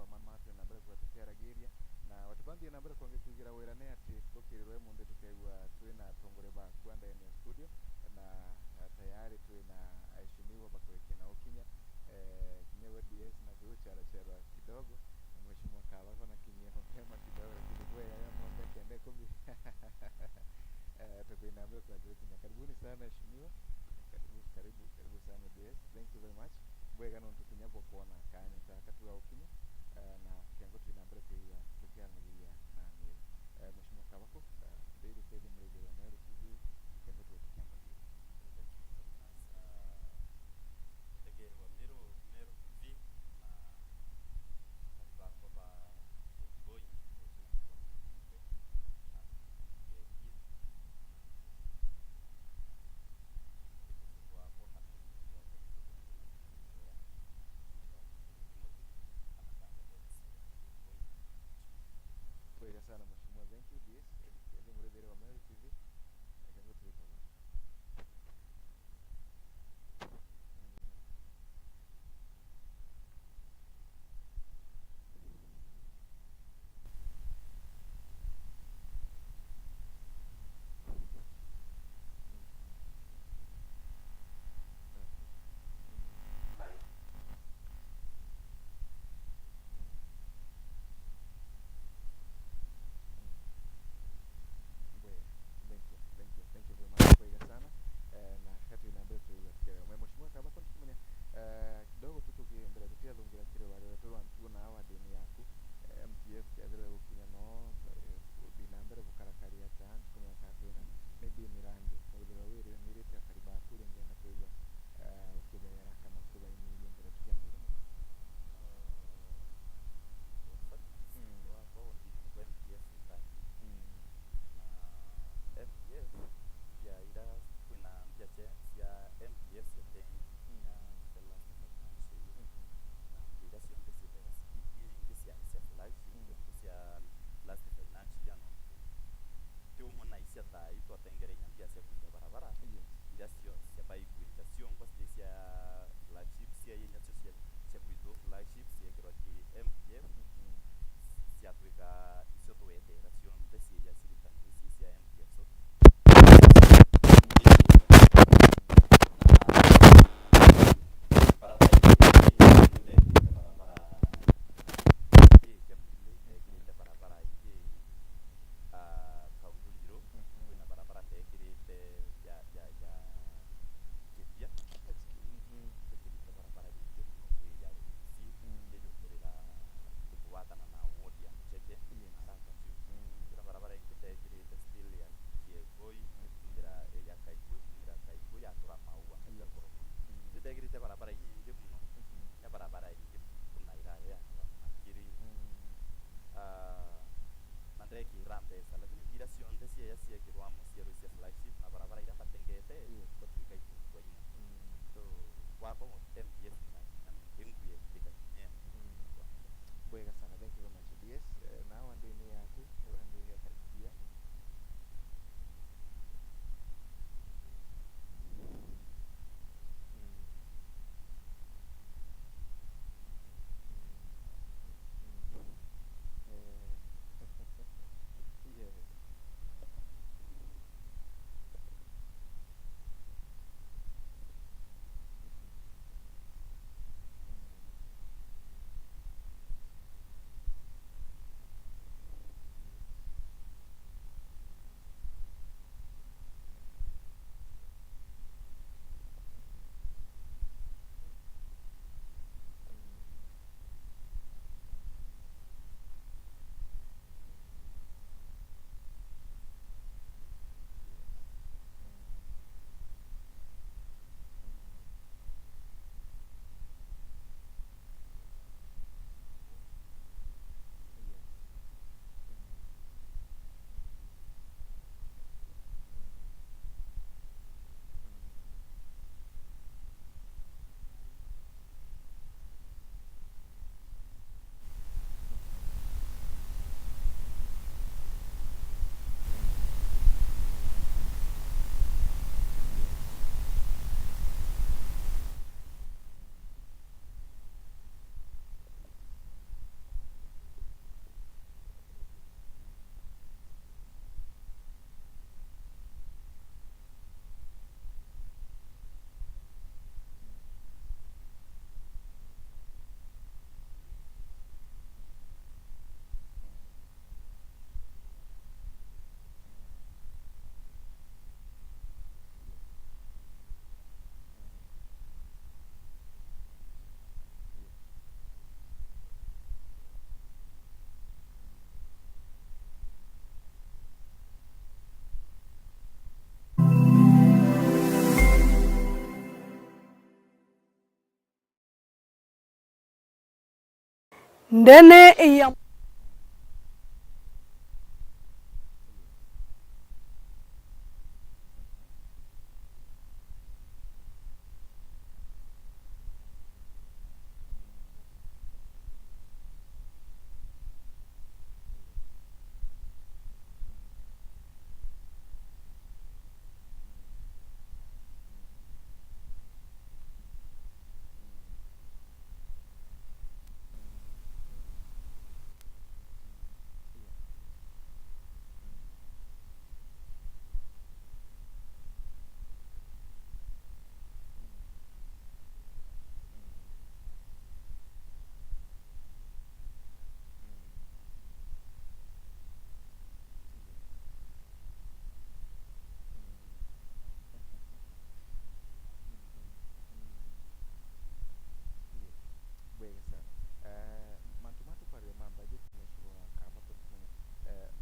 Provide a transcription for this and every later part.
Bama na mbere kwa tukiaragiria na watubanthie na mbere kuange kuigira wira ni ati tukirirwe mundu tukaigua twina atongore ba kwanda ya studio na tayari twina aheshimiwa bakurekia na ukinya kinya wa DS na kuchara chara kidogo mheshimiwa Kabako na kinyia mapema kidogo lakini kwa ya mwombe kende kumbi tukuinaambia kwa kinya. Karibuni sana heshimiwa, karibu karibu karibu sana DS, thank you very much. Bwega no tukinya kuona kanya taka tuga ukinya na kengo twinambere kuiga tukiaranagiria na Meru. Mheshimiwa Kabako, ndiri kethi murithia wa Meru TV kengo tuwe tukiambagia. Thank you very much. Tegere wa Meru, Meru TV na karibako ba Ogoi Bwega sana mheshimiwa, thank you DS. Kethi murithia wa Meru TV kengo tuwe pamoja. Bwega, thank you, thank you, thank you very much. Bwega sana na hatu inambere tuiga tukere mheshimiwa Kabako ntukumenya kidogo tu tukiendelea tukiathungira kire wale turwa na awa dini yaku MTF kiathire gukinya no uthi na mbere gukarakaria ta ntukumenya ka kwina maybe mirandi withira wiri mirite akariba kuri ngenda kuigua ukibera kana ukibainiria mbere tukiambire mubango. Na MPF ya ira kwina mbia cia MPF cia benki ya the last financial year na ira cionthe ciethaga ingi cia flagship cia last financial year no ti umwe na icia thai twatengere inya mbia cia kuinja barabara iria cio cia baikuinja ciongwa citi cia flagship cia inya cio cia kwitwo flagship ciekirwa ki MPF ciatuika icio twetera cionthe ciia ciritani ici cia MPF so barabara ingĩ kaundu njiru kwĩna barabara tekĩrĩte ya kĩbia tekĩrĩte barabara ingĩ mũno kwĩ ya RC ĩyũkĩrĩra kũbuatana na ward ya Mucheke haraka tu kwĩna barabara ingĩ tekĩrĩte still ya Kiegoi ĩkumĩra ya Kaiku ĩkumĩra Kaiku yatũra maua ya Koromo ndekĩrĩte barabara nyingĩ mũno ya barabara ingĩ kuna irayo yatũra makiri na ndekĩra mbeca lakini ira cionthe cieya ciekĩrwamo cierũ cia flagship na barabara iria batengete twatuĩka ikungwa ina so wakwa MPF na ĩnguye ĩkakinyia. Bwega sana, thank you very much DS. Na wandini yaku wandi ya yes. Ndene ya Bwega sana. Mantu matu kwaria ma budget mheshimiwa kaba tukumenya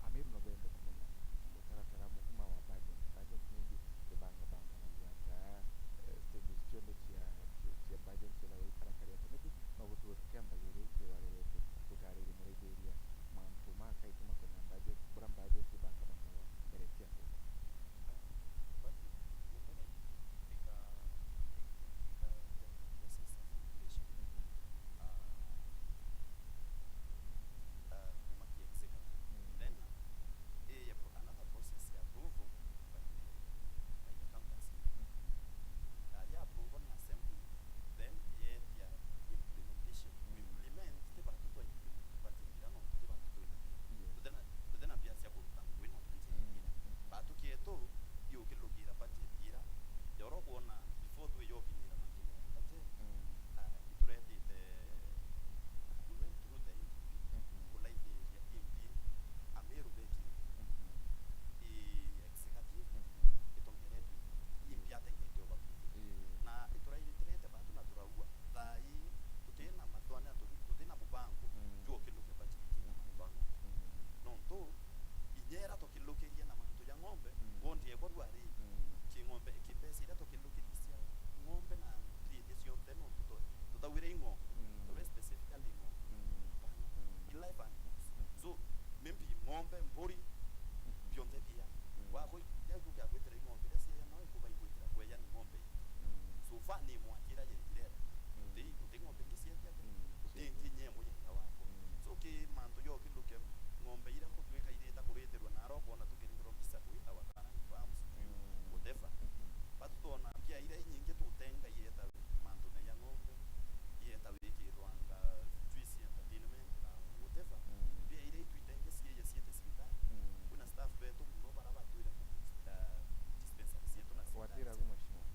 amiru no bembe kumenya mutaratara mukuma wa budget budget maybe banga banga na yata stages chombe chia chia budget chia wa ikarakaria maybe magutu kemba yere kiwarerete utariri muregeria mantu maka ituma kwenye budget bura budget banga banga wa meretia watira mheshimiwa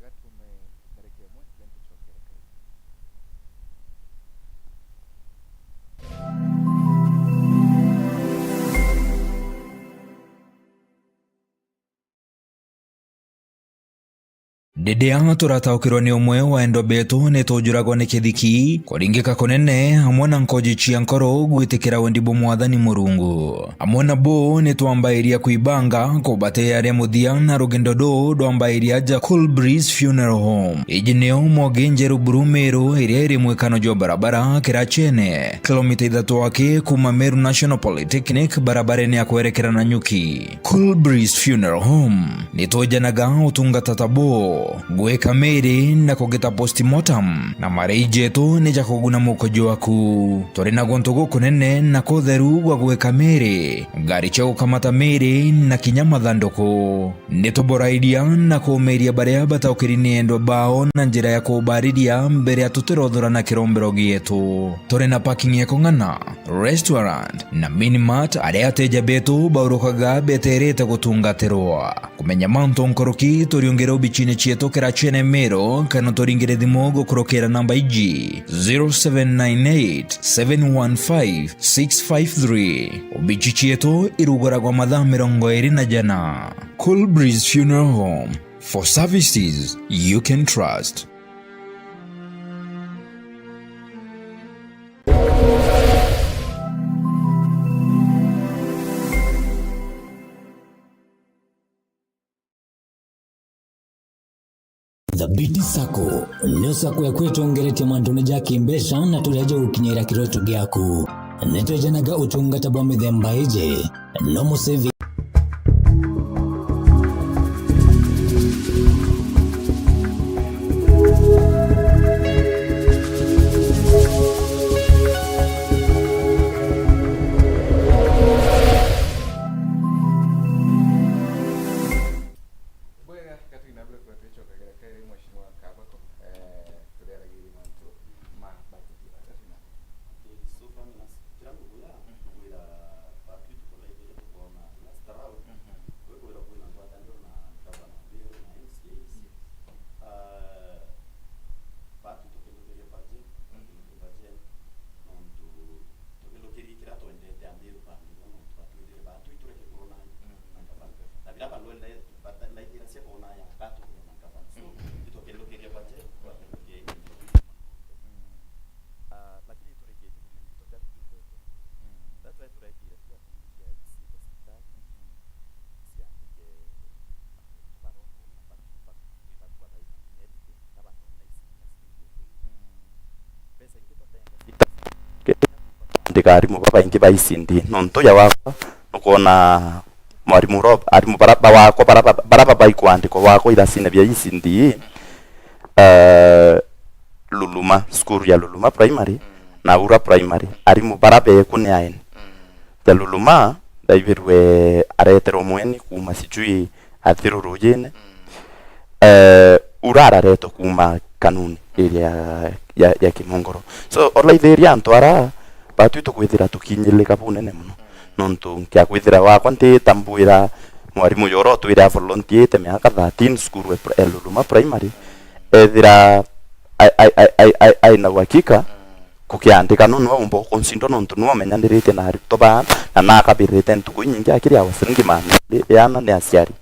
gatume merekemwe then tuchokere kai. Ndĩndĩ tũrataũkĩrwo nĩ ũmwe wa endo betũ nĩ tũnjũragwo nĩ kĩthiki kũringĩka kũnene hamwe na nkoji cia nkoro gwĩtĩkĩra wendi bũ mwathani mũrungu hamwe na bũ nĩ twambaĩria kwibanga kũbatĩĩa arĩa mũthia na rũgendo ndũ ndwambaĩria ja Cool Breeze Funeral Home iji nĩo mongi njeru buru Meru ĩrĩa ĩrĩ mwĩkano jwa barabara kĩrachene kilomita 3 ake kuma Meru National Polytechnic barabara-inĩ ya kwerekera Nanyuki. Cool Breeze Funeral Home nĩ tũjanaga ũtungata tabo gwĩka mĩĩrĩ na kũgĩta postmortem na marĩijetũ nĩ ja kũguna mũkojo waku tũrĩ na gũntũ gũkũ nene na kũtheru gwa gwĩka mĩĩrĩ ngari cia gũkamata mĩĩrĩ na kinya mathandũkũ nĩ tũborairia na kũmĩria barĩa bataũkĩri nĩ endwa bao na njĩra ya kũbarĩria mbere ya tũtĩrothora na kĩrombero gĩetũ tũrĩ na parking ya kũng'ana restaurant na minimart arĩa ateja betũ baũrũkaga beterete gũtungatĩrwo kũmenya mantũ nkoroki tũriũngĩra ubichi-inĩ cietũ kĩrachene Meru kana tũringĩre thimũ gũkũrũkĩra namba iji 0798 715 653 ubichi cietũ irugũragwo mathaa 24. Cool Breeze Funeral Home, for services you can trust. Thabiti Sacco nĩyo sacco yaku ĩtongeretie mantu ja kĩmbeca na tũrĩa gũkinyĩra kĩroto gĩaku. Nĩtwenjanaga ũtungata bwa mĩthemba ĩje no mũsevi. Bwega katuinabire kwetwichokagera kairi mheshimiwa Kabako turiaragiri mantu ma budget ira. So famina kila nguya ngwira batu tukolaithire tukona last round kwikwira kwina ngwataniro na gavana Mbiru na MCAs. Batu tukilukiria budget, tukilukiria budget nontu tukilukiria kiria twendete Amiru bandu nontu batwithire batu itureke kurona na gavana na biria bandu laithira cia kuona ya batu na gavana, so itukilukiria budget twakilukiria lakini turekete kumenya tobia tukwete. That's why turekire pia cia hospitali ciandike ndika arimu babaingi ba ECD nontu ya wakwa nukuona mwarimu ro arimu bara wakwa bara baikwandikwa wakwa iracine bia ECD Luluma school ya Luluma primary na Ura primary arimu bara beku ni aeni ya Luluma ndaibirwe areterwo mweni kuma sijui athirurujine Ura araretwo kuma kanuni area ya Kimongoro. So olaithiria antu ara batu tukwithira tukinyilika bunene muno nontu nkiakwithira wakwa ntitambwira mwarimu yoro twira volunteer miaka 13 school ya Luluma primary ethira aina uhakika kukiandika no no umbo konsindo nontu no menyanirite na arutwo ba na nakabirite ntuku nyingi akiri awaciringi mana yana ni aciari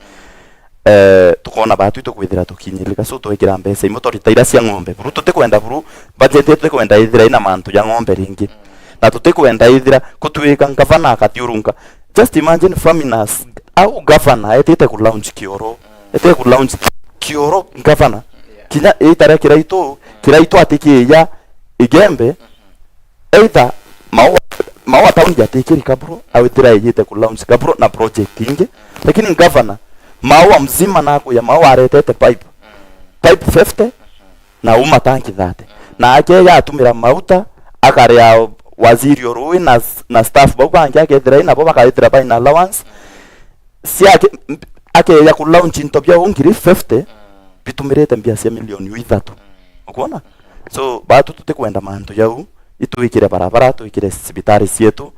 tukona batu tukwithira tukinyilika. So twikira mbeca imwe torita cia ng'ombe buru tutikwenda buru budget tutikwenda ithira ina mantu ya ng'ombe ringi na tutikwenda ithira kutuika gavana akathiurunga. Just imagine farmers au gavana etite ku launch kioro etite ku launch kioro gavana kinya itara kiraitu kiraitu atikiya igembe either maua maua town jatikiri kabro au ithira yite ku launch kabro na project ingi, lakini gavana maua mzima nako ya maua aretete pipe pipe 50 na uma tanki 30 na ake yatumira mauta akaria waziri orui na staff bau bangi akethira ina bo bakaithira baina allowance siake ake ya ku launch into bya ngiri 50 bitumirite mbia cia milioni ithatu ukuona. So batu tutikwenda mantu yau ituikire barabara tuikire sibitari cietu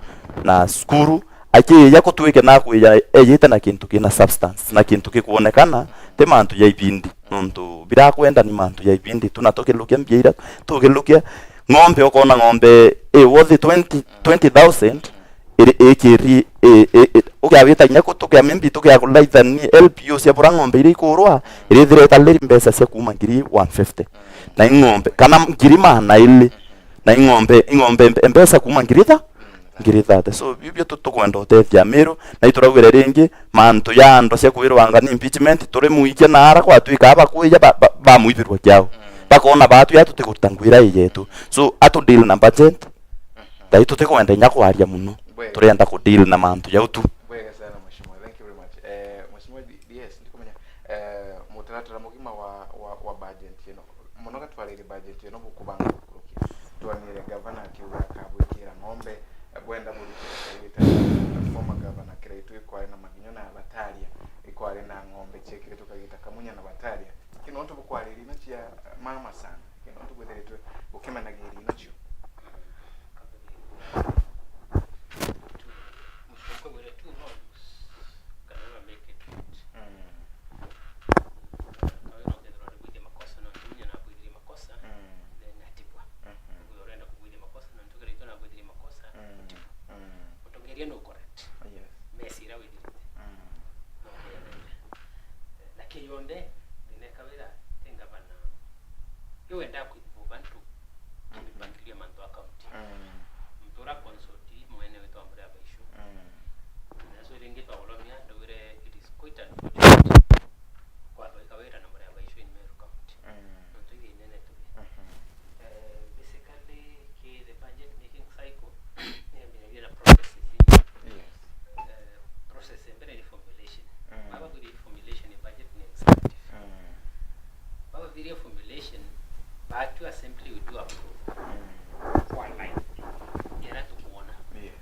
na skuru aki ya kutuike na kuya eyite na kintu kina substance na kintu kikuonekana te mantu ya ibindi nontu birakwenda ni mantu ya ibindi tunatokelukia mbia ira tukelukia ng'ombe ukona ng'ombe worth 20,000 iri ikiri ukiawita nya kutukia mimbi tukia kulaitha ni LPO cia bura ng'ombe iri ikurwa iri thireta leri mbeca cia kuma ngiri 150 na ng'ombe kana ngiri mana ili na ng'ombe mbeca kuma ngiri tha ngiri thate. So bibio tukwenda utethia Miru na ituraugire ringi mantu ya ando cia kwirwanga ni impeachment turi muikia na ara kwatuika abakuiya bamuithirwa kiao bakona batu ya tutikuruta ngwira iyetu. So atu deal na budget dai tutikwenda nya kwaria muno turienda ku deal na mantu yautu. Bwega sana mheshimiwa, thank you very much. Mheshimiwa DS ndikumenya mutaratara mugima wa budget yeno muno gatwarire budget yeno bukubanga kurukia twanire governor akiuga akabwikira ng'ombe bwenda burukira former governor kiraitu ikware na maginyo na bataria ikware na ng'ombe chekire tukagita kamunya na bataria kino ntu bukwariri no chia mama sana kino ntu bwetheretwe bukemanagiri no chio It is quite unfortunate. Kwa Mbere ni formulation. Baba kuri formulation ya budget ni executive. Baba vile formulation batu assembly we do approve. Kwa line. Yera tukuona. Yes.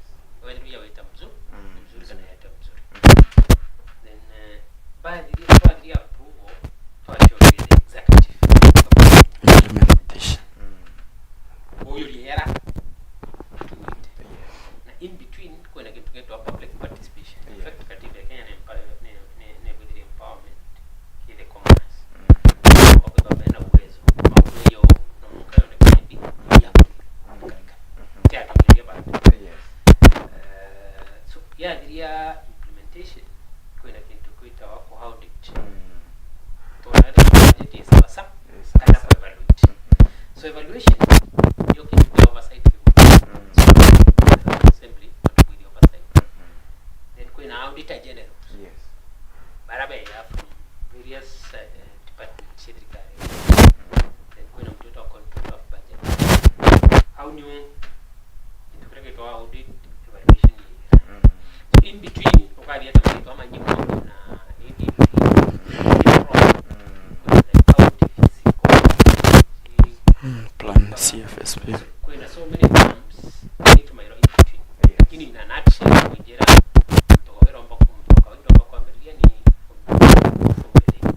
Wewe ya waita mzuri, mzuri kana yaita mzuri. Then baadhi ya approval twachokele executive. Implementation. Huyo liera tuite. Na in between kuna kitu kinaitwa public participation. In fact, katiba ya Kenya ni with the empowerment ile commoners. Kwa sababu na uwezo makuyo na mkayo ni kimbi ya katika. Kia tuingia baada. Yes. So yathiria implementation kwina kintu kwita wako audit. Tuona budget is sawa sawa Yes. kana ku evaluate. So evaluation hiyo kintu kwa oversight so assembly with the oversight. Then kwina auditor general. Yes. Baraba ya from various departments serikali. Then kwina mtoto wa control of budget. How new kitu kile kitwa audit evaluation year. So in between ukalia tamito ama nyimbo na ADP kuna county fiscal Plan CFSP. Kuna so many terms need my in between. Lakini in a nutshell kujera mtoka kumtoka wendo kwambiria ni formulate na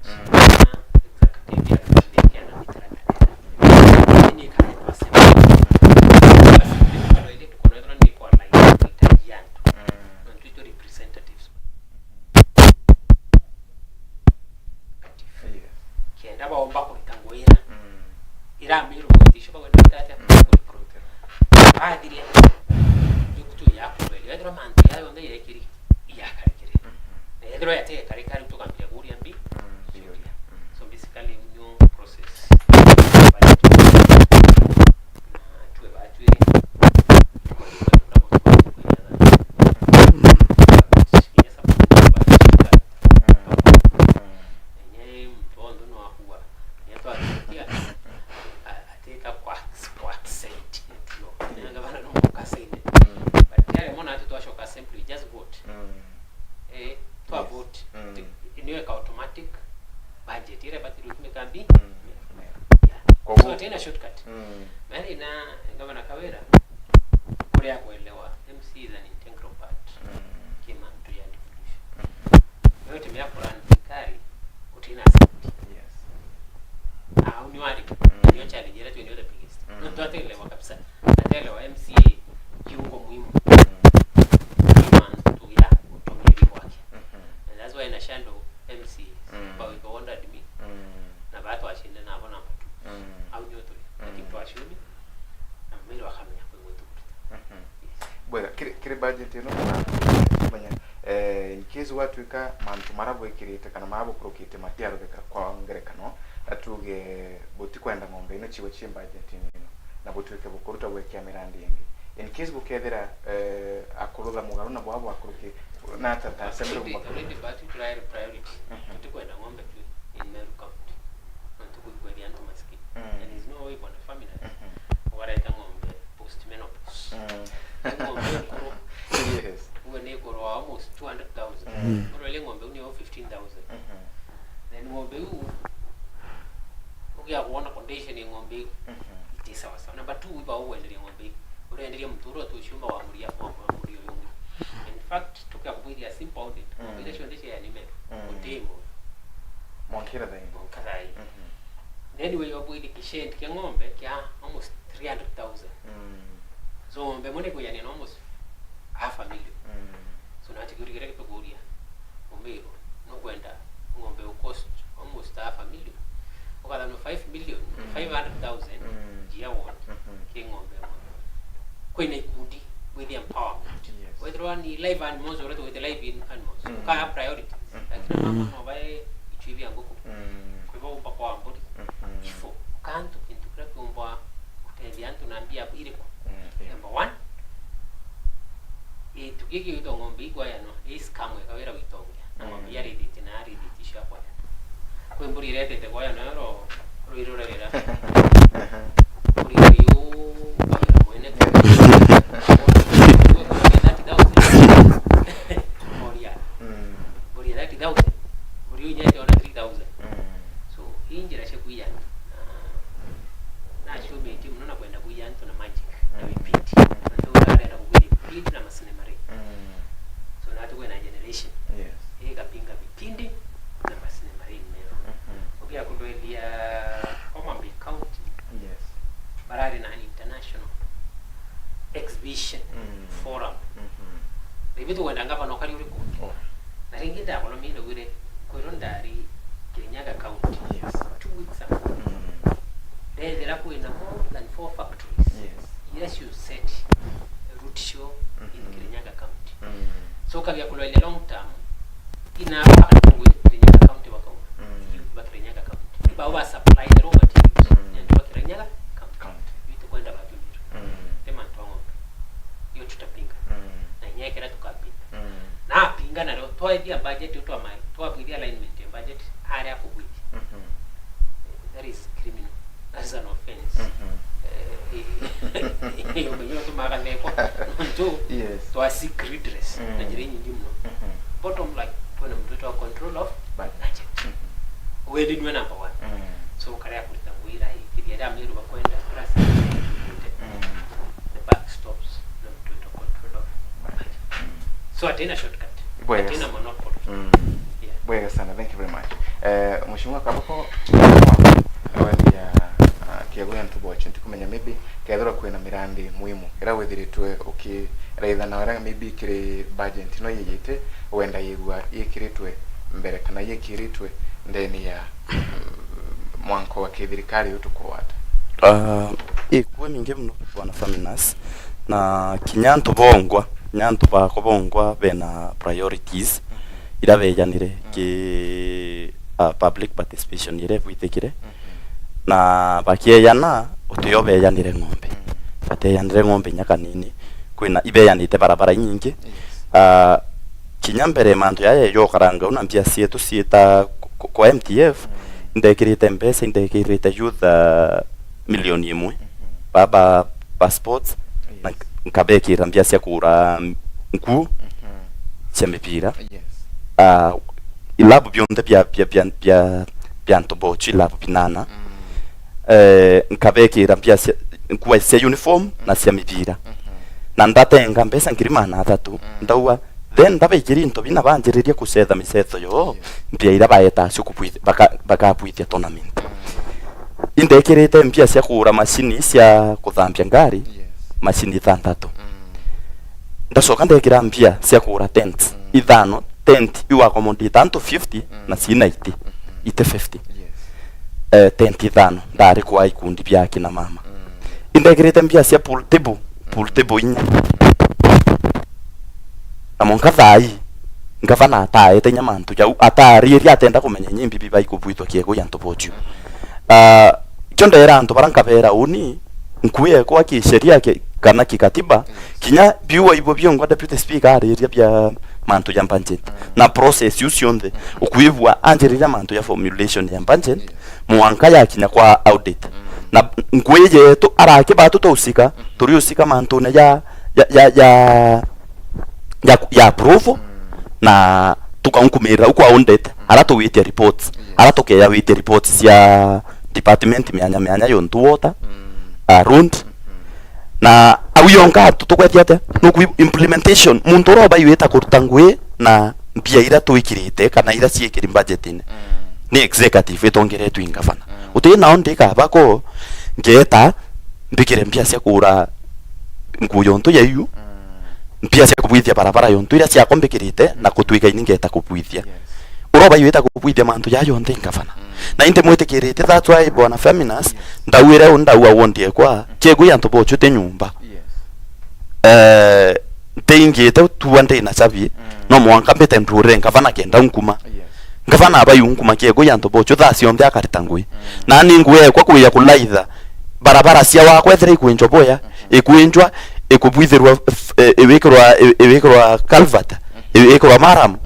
executive ya kuandikia na mitaratara ni ikaletwa assembly. Assembly kwa ile tuko nayo ni kwa line itaji yantu na tuito representatives. Yes. Kienda baomba kuitangwira iramiro kuitisho bakwenda tate baathiria ikutu yakulweria ethirwa mantu yayo yekiri iyakarikire na ethirwa yatekarika riu tukambia kuria mbi. So basically new process budget na tuwe batwe enye mtondo no akuwa yatwatikia ateka kwa kwa sent no ngavana no mukasende but yale mona ati twashoka simply just vote twa vote niweka automatic budget ile bati rutumika mbi. Kwa So tena shortcut maana ina gavana Kawira kuria kuelewa MC is an integral part kimantu ya devolution yote miakuran kari utina assembly. Yes. Au ni wali ndio challenge yetu ndio the biggest. No tuatelewa kabisa atelewa MCA kiungo muhimu kimantu ya utumiri wake. And that's why in Ashando MCA but we wondered me na batu ashinde nabo namba 2 au ndio tuli lakini twashumi na mmiri wakamenya kwa wetu. Yes. Bwega kiri budget ino manya in case watuika mantu marabwikirite kana marabukurukite matiarubika kwa ngerekano atuge butikwenda ng'ombe ino chiwe chi budget ino na butuike bukuruta bwekia mirandi ingi in case bukethira akurutha mugaru na bwabo akuruki na tata assembly Already but try priority tutikwenda ng'ombe tu in Meru County na tukukweli antu maskini. And there's no way bwana family wareta ng'ombe post menopause ng'ombe kuro. Yes. Uwe ni kuro almost 200,000 kuro ile ng'ombe ni 15,000. Then ng'ombe huu ukia kuona condition ya ng'ombe huu iti sawa sawa. Number 2 iba uendelee ng'ombe urendelee mturo tu shumba wa muria wa murio yungi. In fact tukakubuidia simple audit ng'ombe ile shondesha ya nimero utemo mwankira thaini mwankarai. Then we yobuidi kishend kia ng'ombe kia almost 300,000. So ng'ombe mwene kuyani almost half a million. So natikirikira kipeguria umiro no kwenda ng'ombe cost almost half a million ukatha no 5 million 500,000 jia one ki ng'ombe kwina ikundi with the empowerment. Yes. Whether ni live animals or with the live in animals ukaya priorities lakini mama no bae ichivia nguku kwa hivyo umba kwa mburi ifo kantu kintu kira kiumba kutethi antu naambia iriko. Number 1 tugigi wito ng'ombe igwayano isikamwe kawira witongia na ng'ombe yarithiti na yarithiti cia kwaya kwĩ mbũri iretete kwayano ro rwirorerera mbũri ĩyo kawira mwene 30,000 moria. 30000 buri unyete ona 3000. So injira shekuyana na shumiti muno nakwenda kuyanto na magic na vipindi ndo utarenda kugwira vipindi na masinema re. So natukwena generation ikapinga vipindi na masinema re mero ukia kulwelia Homa Bay County barari na an international exhibition forum ribitu wenda ngava nokali uri ku na ringi ndakolomile wire kwiro ndari Kirinyaga County 2 weeks ago. There are more than 4 factories. Yes, you set a route show in Kirinyaga County. So kavya kulwa long term ina Kirinyaga County wakauma. Ba Kirinyaga County. Ba wa supply the raw materials. Ndio ba Kirinyaga County. Vitu kwenda batumira. Tema ntwango. Hiyo tutapinga. Na nyekera tukapinga. Na pinga na ro twaithia budget twa mai. Twabwithia alignment ya budget area kubwithi. That is criminal. That is an offense. Umenyewe tumakalekwa ntu twasik redress na njira nyingi muno. Bottom line kwena mtoto wa control of budget wendi niwe number 1. So karia kurita ngwira ikiria ria miru bakwenda plus the back stops na mtoto control of budget. So atena shortcut, atena monopoly. Bwega sana, thank you very much. Mheshimiwa Kabako ya kiagoya ntuboche ntikumenya maybe kethora kwina mirandi muhimu ira withiritwe ukiraitha na ira maybe kiri budget no yeyete wenda yigwa yikiritwe mbere kana yikiritwe ndeni ya mwanko wa kithirikari utukwata ikuwe mingi muno bwana Faminas na kinyantu bongwa nyantu bakobongwa bena priorities ira bejanire ki public participation ire bwitikire na bakieyana utuyo beyanire ng'ombe bateyanire ng'ombe nyakanini kwina ibeyanite barabara nyingi. Kinyambere mantu yaye yokaranga una mpia sietu sieta kwa MTF ndekirite mbesa ndekirite youth milioni imwe baba passports na nkabekira mpia cia kura nku cia mipira ilabu byonde bya bya bya bya bya ntobochi ilabu binana nkabekira mpia nkuwa cia uniform na cia mipira na ndatenga mbesa ngiri magana athatu ndauga then ndabaikiri into bina banjiririe kusetha misetho yo mpia ira baeta cio bakabwithia tournament indekirite mpia cia kugura macini cia kuthambia ngari macini ithanthatu ndacoka ndekira mpia cia kugura tent ithano tent iwakomondita antu 50 na cina iti ite 50 tent ithano ndari kwa ikundi bia kina mama indekirite mpia cia pool table inya na monka thai ngavana ataete nyamantu jau atariria atenda kumenya nyimbi biba ikubwitwa kiego ya ntoboju kyo ndera antu barankabera uni nkuye kwa kisheria kana kikatiba kinya biwa ibo byongwa deputy speaker ariria bya mantu ya budget na process yusionde ukuibwa anjiriria mantu ya formulation ya budget muanka ya kinya kwa audit na nkuye to arake batu to usika turi usika mantu ne ya ya ya ya ya ya approve na tukaunkumira uko audit ara tuwitie reports ara tukeya witie reports cia department mianya mianya yontu water round na awiyonga tutukwetia atia nuku implementation muntu ro baiweta kuruta ngui na mbia ira tuikirite kana ira ciikiri budget-ini ni executive itongeretwe ingavana uti nao ndikaba ko ngeta mbikire mbia cia kura nguu yontu yaiyu mbia cia kubwithia barabara yontu ira ciakwa mbikirite na kutuika ini ngeta kubwithia uroba yueta kubwithia mantu ya yonthe ingavana na inde mwitikirite that's why bwana Feminas ndawire undaua wondie kwa kiegu ya ntobochu te nyumba nteingite tuwa ndina chabi no mwanka mbete ndure ngavana kenda nkuma ngavana aba yunkuma kiegu ya ntobochu thaa cionthe akarita ngui na ni ngui kwa kuya kulaitha barabara cia wakwa ethira ikuinjwa boya ikuinjwa ikubwithirwa iwikirwa culvert iwikirwa maram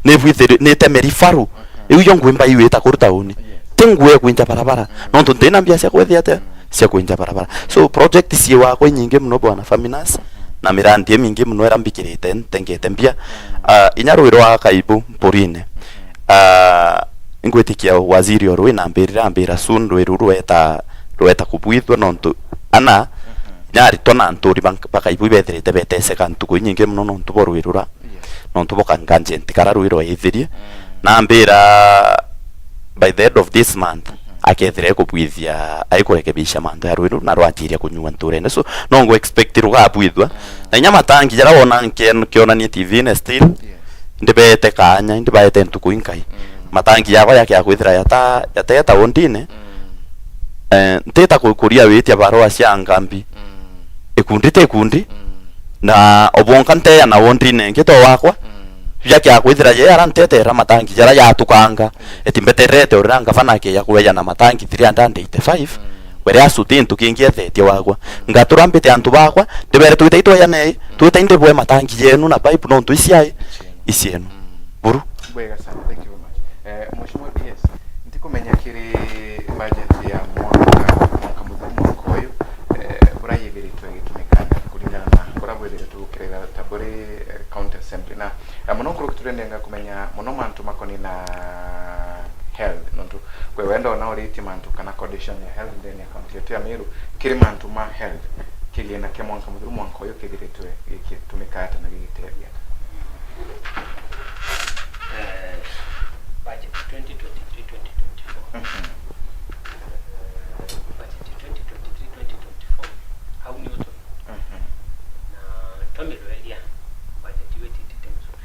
ni nitemeri faru iu yo ngui mbai wita kuru tauni ti ngui kwinja barabara nontu ndina mbia cia kwethia atia cia kwinja barabara so project ci wakwa nyingi muno bwana Faminas na mirandi mingi muno era mbikirite ntengete mbia inya rwiro wa kaibu mpurine Ngwitikia waziri orwi na mbirira mbira soon rwiru rweta rweta kubwithwa nontu ana nyari tona nturi bakaibu bethirite beteseka ntuku nyingi muno nontu borwirura nontu bokanganjenti kara rwiro ithirie na mbira by the end of this month akethire kubwithia aikurekebisha mandu ya rwiru na rwanjirie kunyua nturene so no ngo expect rugabwithwa na inya matangi jara wona nkionanie TV ne still ndibete kanya ndibaete ntuku inkai matangi yakwa yake yakwithira yata yateta wondine nteta kukuria witia barua cia ngambi ikundi te ikundi na obonka nteya na wondine ngito wakwa yake yakwithira ye arantetera matangi jara yatukanga etimbeterete uranga fanake yakuweya na matangi 385 were asuti ntu kingi ethetie wakwa ngaturambite antu bakwa ndibere twite itwaya nei twite ndibwe matangi yenu na pipe no ntu isiai isienu buru Bwega sana, thank you very much. Mheshimiwa DS, ndikumenya kiri budget ya mwaka muthiru mwaka uyu burayithiritwe gitumikana kulingana na burabwithiritwe gukirira ta buri county assembly na muno nkuru turendenga kumenya muno mantu makoni na health nontu kwe wenda ona uriti mantu kana condition ya health ndeni ya county yetu ya Meru kiri mantu ma health kigina kia mwaka muthiru mwaka uyu kithiritwe gikitumikata na gigitethia. Budget 2023-2024. Budget 2023-2024 hau ni uto na tomirweria budget wetitite mzuri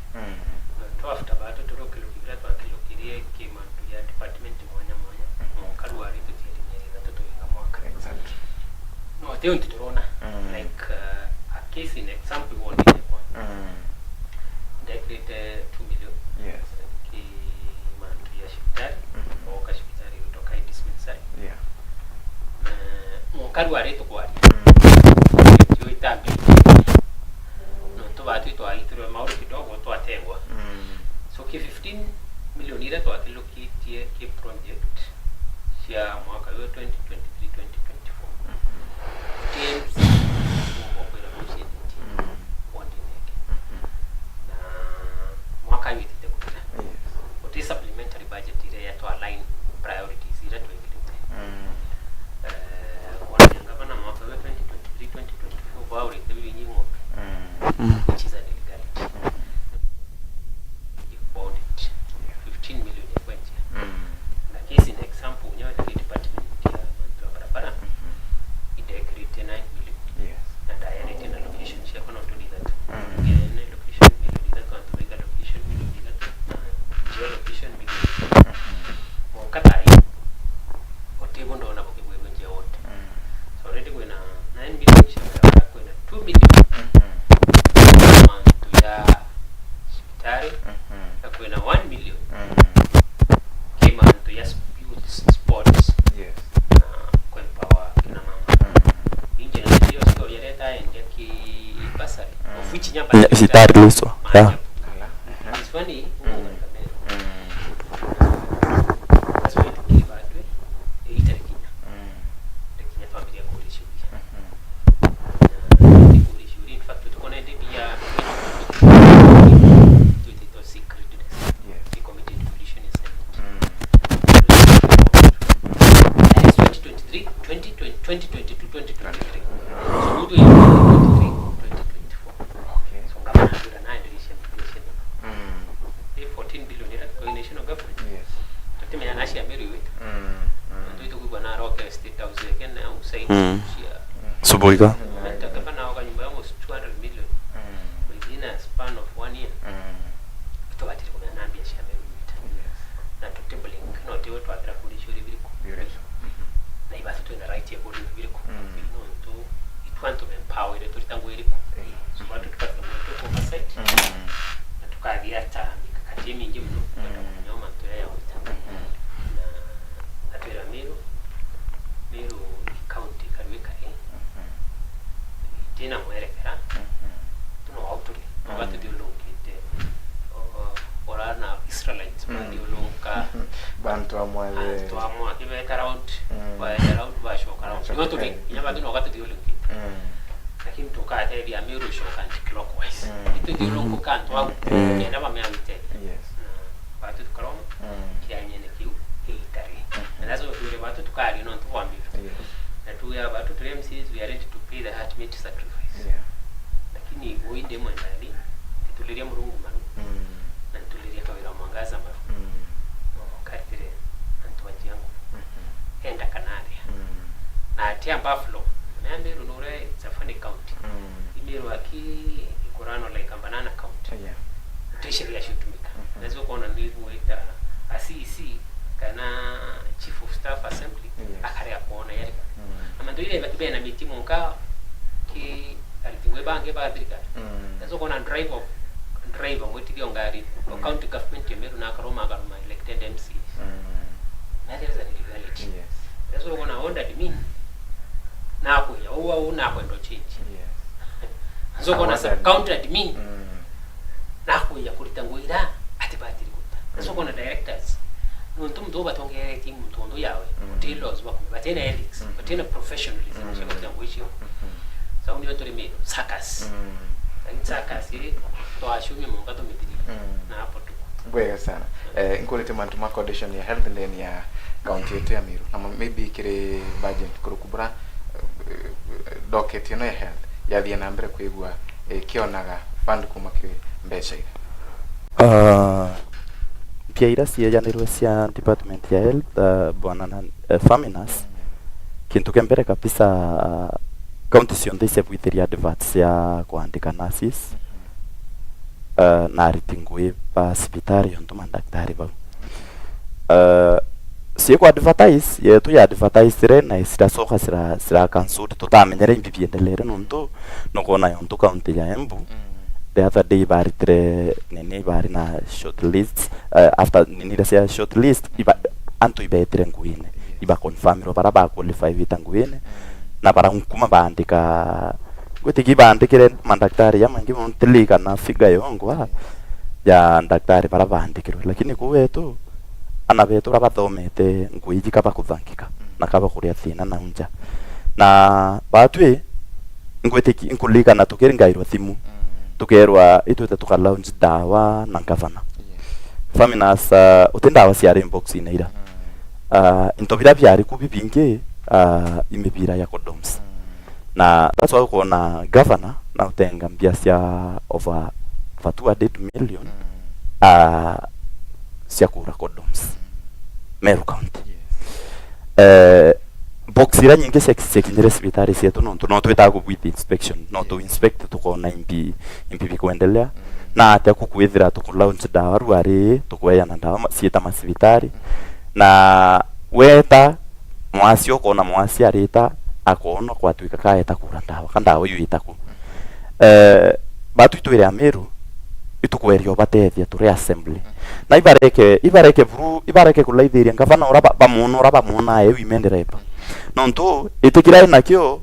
na twafuta bato turokilukiria twakilukirie kimantu ya department mwanya mwanya monkaru ari tutierinyerera tutuinga mwaka. Exactly. No teo ntiturona like a case in example wondine kwa ndekirite 2 million. Yes. Ki mantu ya shipitari oka shipitari kutoka dispensary. Yeah. Monkaru ari tukwari yo itambi no tubatu twaitirwe mauru kidogo twategwa so ki 15 million ira twakilukitie ki project cia mwaka wa 2023-2024 TMC okwira kuciendetie wondineke na mwaka witite kuthira. Yes. Uti supplementary budget ira yatwa align priorities ira twekirite kuonania gavana mwaka wa 2023-2024 baurite birinyi ng'ombe which is an illegality. You bought it 15 million ya kwenje na case in example nyawe ki department ya mantu ya barabara idekrite 9 million. Yes. Na direct na location cia kono tulithatu ngene location million ithatu antu location million ithatu na geolocation million mwaka tai otibo ndona bukibwebwe nje wote. So already kwina 9 million cia barabara kwina 2 million mantu ya hospitali na kwina 1 million kimantu ya youth sports. Yes. Na kuempower kina mama inje na ndio sio yaleta enje ki basari of which nyamba Sitari luso yeah. Ala. It's funny mm. That's why tukiva atwe itarikinya rikinya twambiria kurishuria kurishuria in fact tukona ndi ya tuitito secret. Yes. The committee devolution is That is 2023 2022 2023 so mutu ya 2023 2024. Okay. So ngama ndura nayo ndirisha 14 billion ira kwa national government. Yes. Tutimenya nashi ameru iwita ndio itukuwa na roke state house yake na usaidi cia Subuiga menta gavana waka nyumba almost 200 million within a span of 1 year. Tubatiri kwa nambia cia ameru iwita. Yes. Na tutembling no tiwe twatira kuri shuri biriko Beautiful. na ibaso twina right ya kuri biriko no to itwanto empower ile tulitangu iriko so watu tukafika mtu oversight na tukathia ta mikakati mingi muno kwenda kumenya mantu ya wita na atwira Meru Meru county karwe kare tina mwerekera tuno wauturi wagatuthiũrũrũkĩte orana Israelites mathiũrũrũka Bantu amwathe. antu amwe akĩbeta round baeta round bacoka round Bacoka no tũrĩ nginya batũ no gatuthiũrũrũkĩte lakini tukateria Meru icoka anti clockwise ituthiũrũrũka antu au kenda mameawite Yes. na batũ tukaroma MCs we are ready to pay the ultimate sacrifice. Lakini uinde mwendali tuliria murungu maru na tuliria kawira mwangaza maru no karitire antu wanjiangu enda kanaria na atia Buffalo na Meru nure it's a funny county Imeru aki ikorano like a banana county. Utesheria shutumika nazo kuona ni kuita a CEC kana chief of staff assembly akaria kuona yari amando ile bakibe na miti monka ki alitingwe bange baadrika nazo kuona driver mwitiki ngari county government ya Meru na karoma karoma elected MCs na there is a legality. Nazo kuona onda admin na kuya uwa una kwendo change. Nazo kuona sub county admin na kuya kulitangwira ati batiri kuta. Nazo kuona directors nuntu mtu batongere team mtu yawe utilos bakumbe batena ethics batena professionalism shaka kutangwishio so ni watu limero sakas sakas ili toashumi munga tomitiri na hapo tu ngwega sana nkulete mantu ma condition ya health lane ya county yetu ya Meru na maybe kire budget kurukubura docket ino ya health yathie na mbere kwigua kionaga fund kuma kire mbeca ira mpia ira ciajanirwe cia department ya health bwana na Faminas kintu kia mbere kabisa county cionthe ciabwithirie adverts cia kuandika nurses na ariti ngui ba cibitari yontu mandaktari bau ciikũ advertise yetu ya advertise na ciracoka cira cancel tutamenyere imbi biendelere nontu nokona yontu county ya Embu the other day baritire nini bari na short list after nini cia short list iba antu ibetire nguine iba confirm bara ba qualify vita nguine na bara nkuma bandika gwetiki bandikire mandaktari ya mangi montilika na figa yongwa ya ndaktari bara bandikirwe lakini kuwetu ana betu rabathomete nguiji kaba kuthangika na kaba kuria thina na unja na batwe ngwetiki nkulika na tukiringairwa thimu tukerwa itwete tuka launch dawa na gavana Faminas utindawa ciari inbox ine ira into bira byari kubi bingi imibira ya condoms na that's why kuona governor na utenga mbia cia over 200 million cia kura condoms Meru County. Box ira nyingi ciakinyire cibitari cietu nontu no twitaga with inspection no tu inspect tukona imbi bikuendelea na atia kukwithira tuku launch dawa rwari tukweyana dawa cieta macibitari na weta mwasi ukona mwasi arita akona kwatuika kaeta kura ndawa kandawa yu itaku batu itwire Ameru itukwerio batethia turi assembly na ibareke buru ibareke kulaithiria ngavana ora bamuona ora bamuona e women rep nontu itikira nakio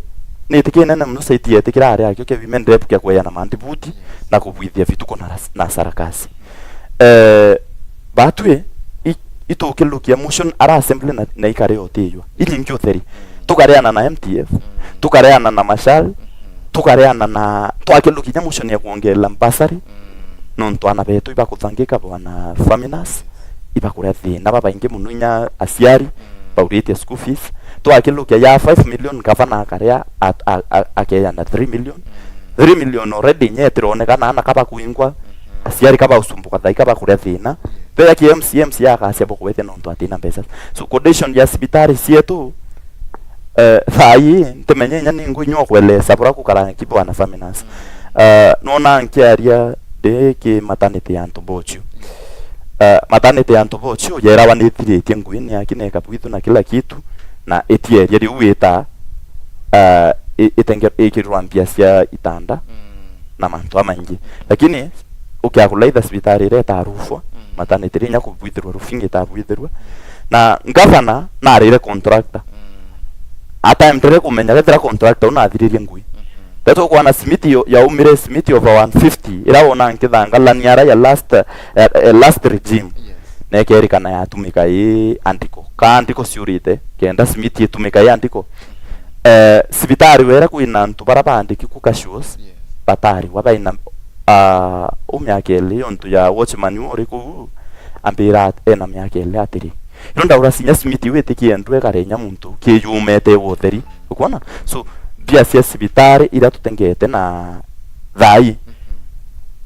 ni itikire nene muno saiti itikira ari akio ke women rep kia kweyana mandibuti na kubwithia vituko na sarakasi batwe itukilukia motion ara assembly na ikare otiywa ili utheri tukareana na MTF tukareana na Mashal tukareana na twakilukia motion ya kuongela mbasari nontu ana betu ibakuthangika bwana Faminas ibakuria thina babaingi muno inya aciari baurite school fees twakilukia ya 5 million gavana akaria akeyana 3 million 3 million already nyetironekana na kaba kuingwa aciari kaba usumbuka thai kaba kuria thina peya ki MCMC yakacia bukwete nontu atina mbeca so condition ya cibitari cietu thai ntimenye nya ningu inywa kwelesa bura kukara kibwana Faminas nona nkiaria de ki maternity ya Ntombochu maternity ya Ntombochu yerawa nithiritie nguini yakine kabwithu na kila kitu na etieria riu wita itenge ikirwa mbia cia itanda na mantu amaingi lakini ukiakulaitha cibitari ire tarufwa maternity rinya kubwithirwa rufingi tabwithirwa na gavana narire contractor ata mtere kumenya gethira contractor unathiririe ngui Teto kwana simiti ya umire simiti over 150 irawona nkithangala niara ya last last regime nekerikana yatumika i andiko ka andiko ciurite kenda simiti itumika i andiko sibitari wera kwina ntu bara bandiki ku cashews batari wabaina umyaka eli yontu ya watchman uri ku ambira ena myaka eli atiri iro ndaura sinya simiti witikie ndu ekarenya muntu kiyumete wotheri ukona so Mbia cia cibitari iria tutengete na thai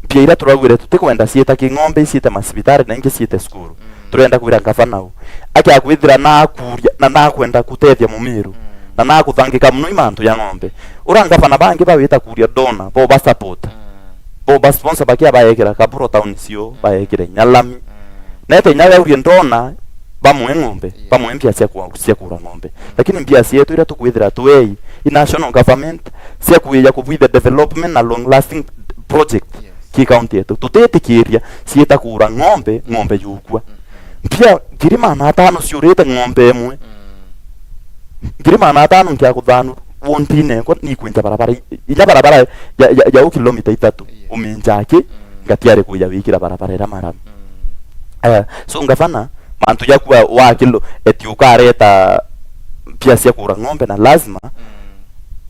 mbia iria turagwire tutikwenda ciita ki ng'ombe ciite macibitari na ingi ciite cukuru turenda kwira gavana u akiakwithira na kuria na nakwenda kutethia mumiru na nakuthangika muno imantu ya ng'ombe ura gavana bangi bawita kuria dona bo ba support bo ba sponsor bakia baekera Kaburo town cio baekere nyalami nete nyawe urie ndona bamwe ng'ombe bamwe mbia cia kura ng'ombe lakini mbia cietu iria tukwithira twei i national government cia kuiya kubwitha development na long lasting project ki county yetu tutetikiria cieta kura ng'ombe ng'ombe yukwa mbia 500,000 ciurite ng'ombe imwe 500,000 nkia kuthanu wontine kwa ni kwinja barabara inya barabara ya kilomita 3 uminjaki ngatiare kuya wikira barabara ira marami so ngafana mantu yakwa wa kilo eti ukareta pia cia kura ng'ombe na lazima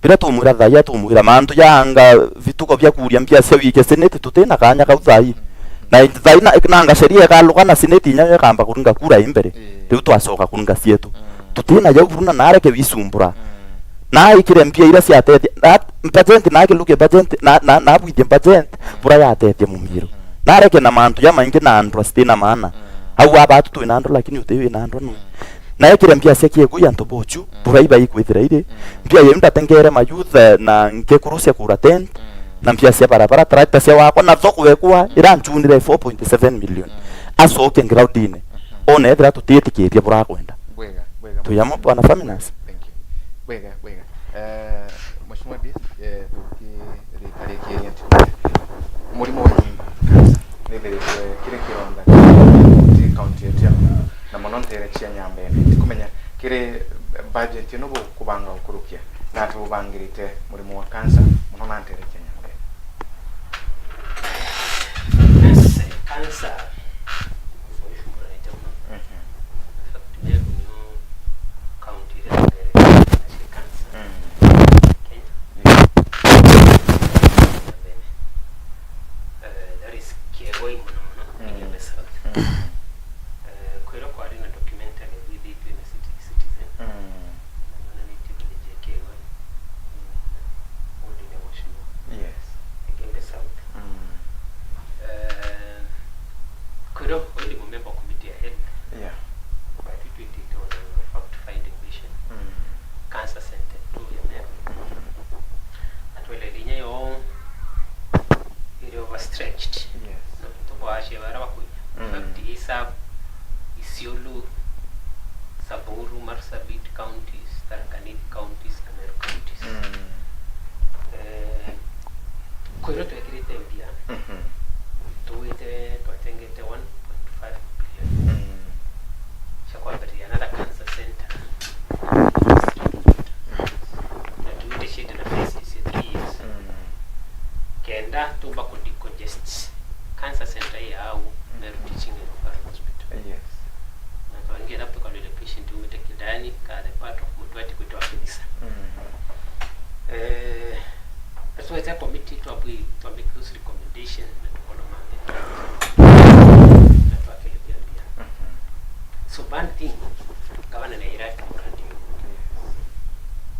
bila tumwira thaya tumwira mantu yanga vituko vya kuria mpia cia wike seneti tutena kanya kau thai na thai na nanga sheria kaluka na seneti nya kamba kuringa kura imbere riu twacoka kuringa cietu tutena jau buruna nareke wisumbura na ikire mpia ira ciatetie na budget na kiluke budget na na na bwithie budget bura yatetie mumiru nareke na mantu ya maingi na andũ asitina maana au abatu twina andũ lakini utiwi na andũ no na ikire mpia cia kiegu ya ntobochu bura iba ikwithira ire mpia ye ndatengere mayouth na nkekuru cia kura tent na mpia cia barabara tractor cia wakwa na thoko wekwa iranchunire 4.7 million asoke ngraudine one ethira tutitikirie bura kwenda bwega bwega tuyamo bwana Faminas. Thank you. Bwega bwega mheshimiwa dis tukirikarikiria murimo wa nyumba nithiritwe kire kironda ti county yetu ya na mono ntere chia Nyambene tikumenya kire budget ino kubanga ukurukia na tubangirite murimo wa cancer mono na ntere chia Nyambene cancer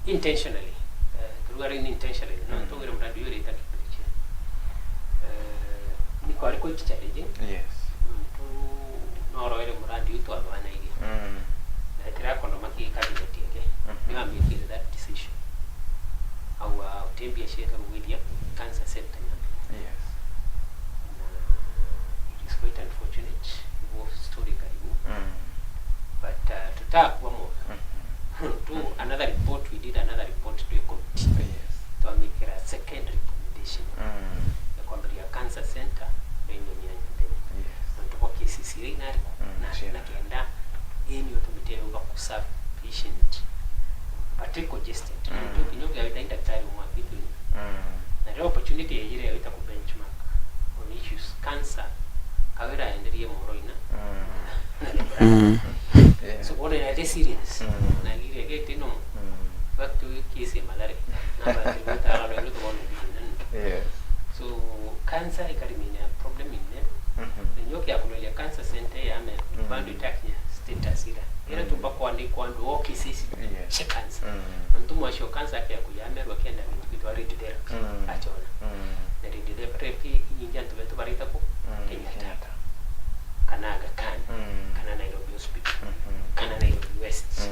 intentionally intentionally no tugire mradi yuri itakipiriche ni kwari ko challenge. Yes tu no roire mradi utu abana iri na tira kondo maki cabinet yake ni amake that decision au utembia sheta William cancer center. Yes na it is quite unfortunate both story karibu but tutakuwa mo to another report we did another report to a committee. Yes. To make a second recommendation. Ya kwamba ya cancer center yenye Nyambene. Yes. Tuko KCC inari na kenda yeni otumite yoga kuserve patient but congested. Ndio kinyo ya daktari wa kitu. Na leo opportunity yejire yoita ku benchmark on issues cancer kawira enderie moroina. So what is serious? Na gire gete no. Back to case malari. Na ba ta ga lo to Yes. So cancer ikarimina problem inne. Nyoki ya kulolia cancer center ya me bando itakinya status ira. Ira tumbako Kwa ndu okisisi Yes. che cancer. Mtu mwasho cancer yake kuyamerwa kenda bintu bitwa radiotherapy. Achona. Na radiotherapy inyingi antu betu barita ku Kenyatta. Kana Aga Khan. Kana Nairobi Hospital. Kana Nairobi West.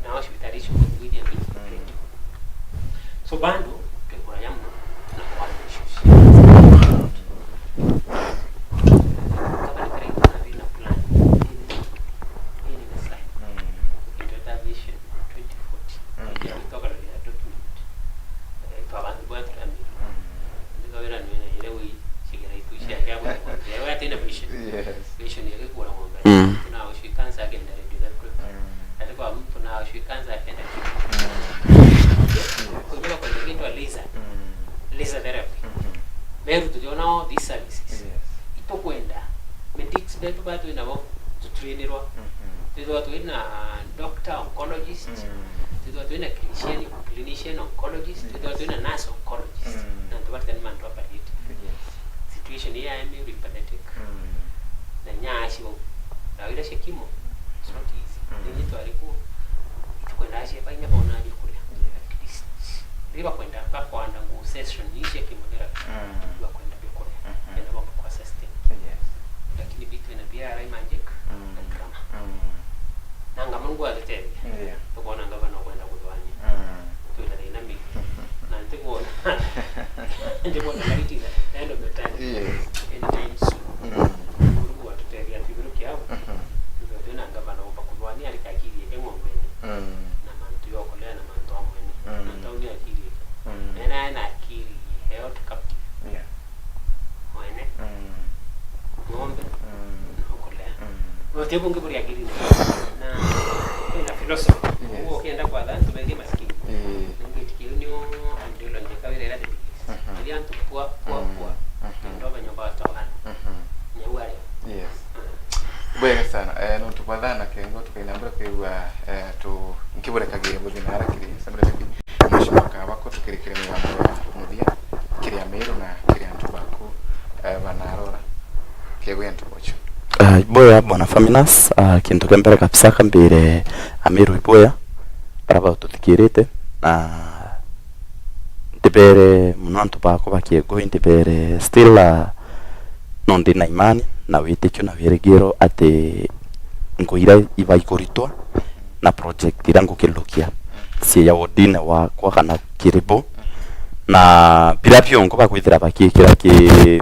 Ina hospitali icio kuithia radio. So bando twikura ya muno na kwa issues. Kama ni kare na vina plan. Hii ni slide. Toyota Vision 2040. Kutoka ya document. Kwa bantu bwa turamira. Ndikawira nwena ile wi shigera ituisha yake kwa kwa. Wewe tena vision. Yes. Vision yake kura ng'ombe. Tuna ushikanza agenda radio that. Alikuwa mtu na ushikanza agenda kitu. Kujua kwa kitu laser. Laser therapy. Meru tuliona these services. Yes. Itokwenda. Medics betu batu inabo tutrainirwa. Tuliwa tuina doctor oncologist. Tuliwa tuina clinician oncologist. Tuliwa tuina nurse oncologist. Na tubarta ni mandu apalite. Yes. Situation here I am very pathetic. Na nyashi wo. Na ile shekimo. It's not easy. Ninyi twaliku tukwenda ashi pa inya bona ali kulia. At least. Riba kwenda pa kwanda ngu session yishe chemotherapy. Riba kwenda bikulia. Enda bomba kwa sustain. Yes. Lakini bitu ina BRI magic na drama. Nanga Mungu azitembea. Yeah. Tukona ngavana kwenda kudwanya. Tuila dynamic. Na ndikuona. Ndikuona light is at the end of the tunnel. Yes. Anytime soon. Mungu atutembea tubiruki hapo. Ndio ngavana omba kudwanya alikakiri eng'ombeni. Na mantu yokolea na mantu amwene. Na tauni akili. Ena na akili health captive. Yeah. Mwene. Ng'ombe. Nokolea. Wote bunge buri akili na ina philosophy. Yes. Uwo ukienda kwa dhantu benge maskini. Ningetikiunio andilo ndikawira ira the biggest. Ili antu pua pua pua. Ndo banyoba watohana. Nyawari. Yes. Bwega sana. No tukwathana kengo tukainambura kwigua tu nkiburekagire muthina harakiri samire ki mheshimiwa wako tukirikire migambo ya muthia kiria Meru na kiria antu baku banarora kegwe antu bocho. Iboya bwana Faminas kintu kia mbere kabisa kambire Amiru iboya baraba tutikirite na ndibere muno antu bako bakiego ndibere still no ndi na imani na witikio na wirigiro ati nguira iba ikuritwa na project ira ngukilukia si ya wodine wakwa kana kiribo na bira biongo bakwithira bakiikira ki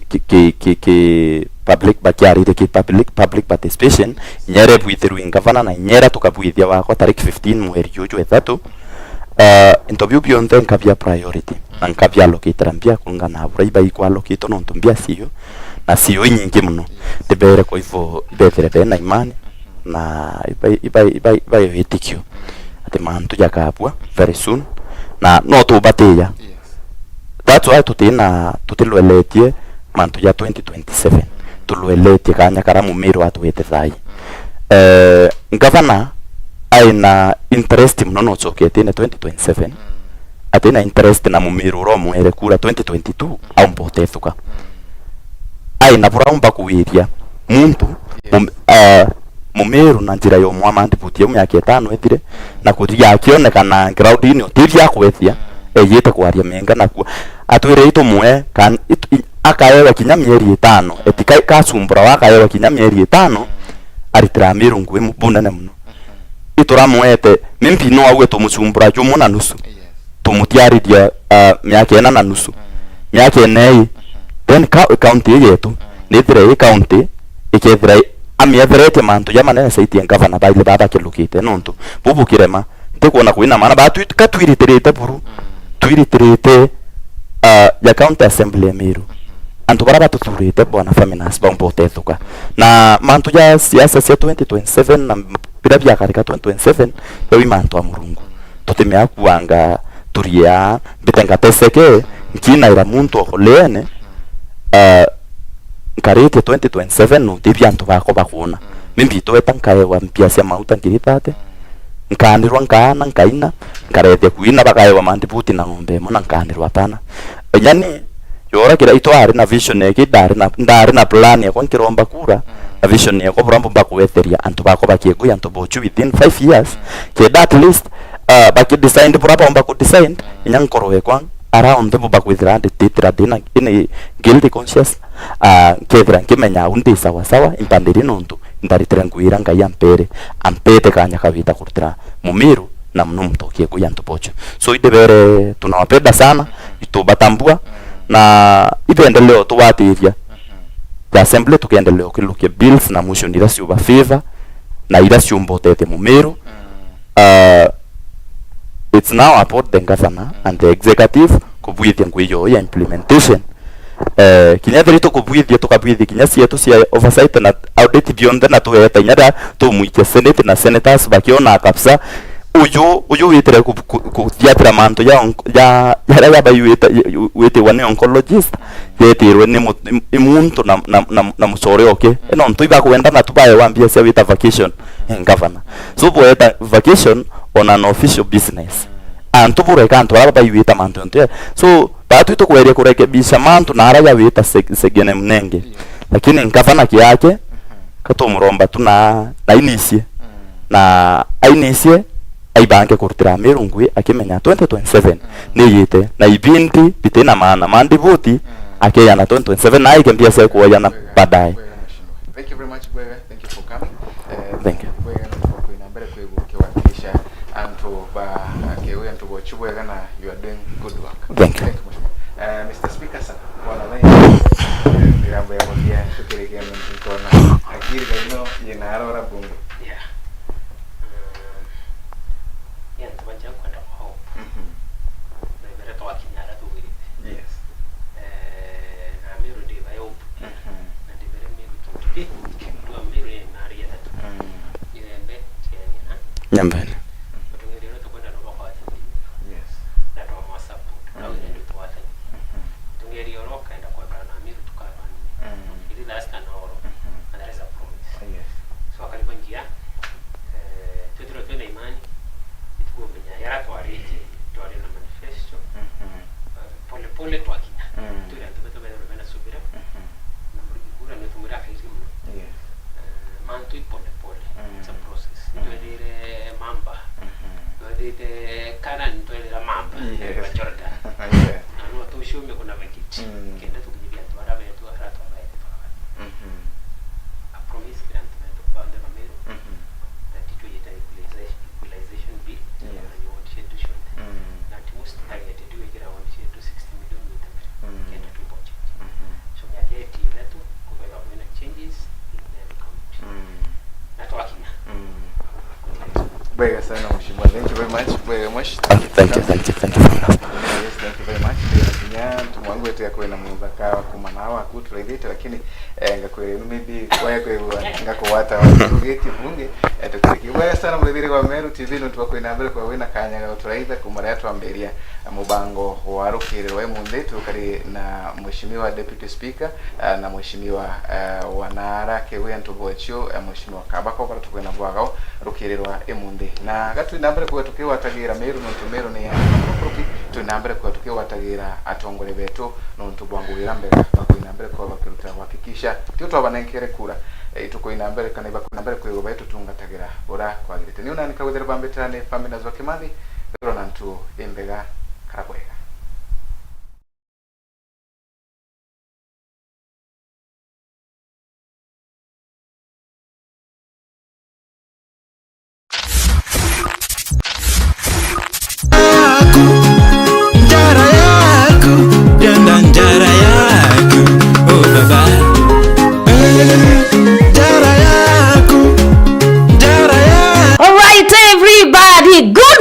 ki ki ki public bakiarire ki public participation nyere bwithiru ingavana na nyera tukabwithia wakwa tariki 15 mweri juju ethatu interview bionthe nkabia priority na nkabia allocate mbia kulingana bura iba ikwa allocate no mbia siyo na siyo nyingi muno ndibere kwa hivyo ibethere bena imani na iba iba iba iba yitikio ati mantu jakabwa very soon na no tubatia. That's why tutina tutilweletie mantu ya 2027 tulweletie kanya karamu Meru atwete thai gavana aina interest muno no chokete na 2027 atina interest na mumiru ro mwere kura 2022 au mbotethuka aina buraumba kuwiria muntu mumiru na njira yo mwama ndibutie myaka etano ethire na kuria akionekana ground ini otivya kwethia eyete kwaria menga na atwire itumwe kan akaewa kinya mieri etano etika kasumbura wakaewa kinya mieri etano aritira Meru ngwe mubunene muno ituramwete mimpi no awe tumusumbura jumu na nusu tumutiariria miaka ena na nusu miaka enei then county yetu nithire i county ikethira amietherete mantu ya manene saitie ngavana baile baba kilukite nontu bubukirema ndikuona kwina mana batwiritirite buru twiritirite ya county assembly ya Meru antu bara batuthurite bwana Faminas bambotethuka na mantu ya siasa cia 2027 na bira bya karika 2027 yo imantu a murungu tutimia kuanga turia bitenga teseke nkina ira muntu okolene nkarite 2027 no tibia antu bako bakuna mimbito etankaewa mpia cia mauta ngiritate nkanirwa nkaana nkaina nkarethia kuina bakaewa mandibuti na ng'ombe ĩmwe na nkanirwa pana yani yorakira itwari na vision eki ndari na plan yakwa nkiromba kura Na vision yako burambo bakuwetheria antu bako bakieguya antu bochu within 5 years kenda at least baki design burapa omba ku design inya nkoro wekwa around bo bakwithira ndititira ndina ini guilty conscious nkethira nkimenya undi sawa sawa impandiri nontu ndaritira nguira ngai ampere ampete kanya kabita kurutira mumiru na mno mtokie kuya ntupocho. So idebere tunawapenda sana, tubatambua na ipendeleo tuwatiria the assembly tukiendeleo kilukia bills na motion ira ciuba favor na ira ciumbotete mumiru. It's now about the governor and the executive kubwithia ngui ya implementation. Kinya thiri tukubwithia tukabwithia kinya cietu cia oversight na audit bionthe na tueta inya tumwikia senate na senators bakiona kabisa uyu witire kuthiatira mantu ya ya yaria yaba witiwa ni oncologist yetirwe ni muntu na mucore oke eno ntu ibakwenda na tubaye wambia cia wita vacation governor. So boeta vacation on an official business antu bureka antu ara baiwita mantu ntu so batu tukweria kurekebisha mantu na ara yawita segene mnenge lakini ngavana kiake katumuromba tuna na inisie na ainisie aibange kurutira mirungwi akimenya 2027 niyite na ibindi bitena maana mandi buti akeyana 2027 na ikembia se kuoyana baadaye. Thank you very much Bwega, thank you for coming. Thank you. Bwega kwa mbere kwebukiwakilisha antu ba kewe antu bochubwega na you are doing good work. Thank you. Thank you Mheshimiwa. Mr. Speaker sir, wana nai mirambo ya modia tukiregea mtu akiri kaino yenarora bunge. Yeah. Yeah, tubanja kwenda kwa hope. Na ibere twakinyara tugirite. Yes. Na miru ndi ba hope. Na ndi bere miru tuki. Ndu miru ni mari ya tatu. Irembe tiani na. Nyambene. Tungiriro tukwenda no kwa tatu. Yes. Na twa support. Na wende twatha. Tungiriro kaenda kwa na miru tukabana. Ili last na oro. And there is a promise. Yes. So akalipa njia tutiro twena imani itukumenya yara twarite twari na manifesto pole pole twakina turi antu beto beto bena subira na murigikura no tumura kairi muno. Yes. Mantu pole pole it's a process. Twedire mamba twedire kana twedire mamba. Yes. Jordan. Yeah. Na no tushume kuna vekiti kenda tukijibia twara betu ara twara. A promise grant beto bande bamero that it will equalization bill. Yes. Na you want to na most targeted we get around 60 million meter kenda to budget. So we are getting that to kubeka kuna changes in the county. Na twakina. Bwega sana mheshimiwa. Thank you very much. Bwega much. Thank you, thank you, thank you very much. Yes, thank you very much. Nginya mwangu wetu yakwena muthaka kumana waku turaithite lakini ngakwire maybe kwaya kwegwa ngakuwata watugeti bunge tukiriki. Bwega sana murithire wa Meru TV no twakwina mbere kwa wina kanya ga turaitha kumara twamberia mubango wa rukire rwa munthi tukari na mheshimiwa deputy speaker na mheshimiwa wanara kewe antubocho mheshimiwa Kabako bara tukwena bwagao rukire rwa emunthi na gatwina mbere kwa tukiwatagira Meru no tumeru ni kuruki twina mbere kwa tukiwatagira atongore betu no ntubwanguira mbere bakwina mbere kwa bakiruta kuhakikisha tio twabanenkere kura itukoina mbere kana ibakuna mbere kwego betu tungatagira bora kwagirite ni unani kawethera bambetane family za Kimathi rona ntu imbega karakwega.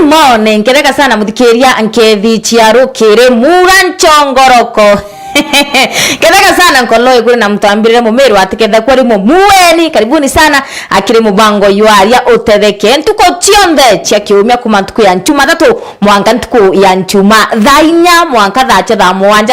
Morning kereka sana muthikiria nkethi chiarukire mura nchongoroko kereka sana nkoloi kuri na mtambirire mumiru atiketha kwari muweni karibuni sana akiri mubango yuaria utetheke ntuko chionthe chia kiumia kuma ntuku ya nchuma tatu mwanka ntuku ya nchuma thaa inya mwanka thaa thaa mwanja.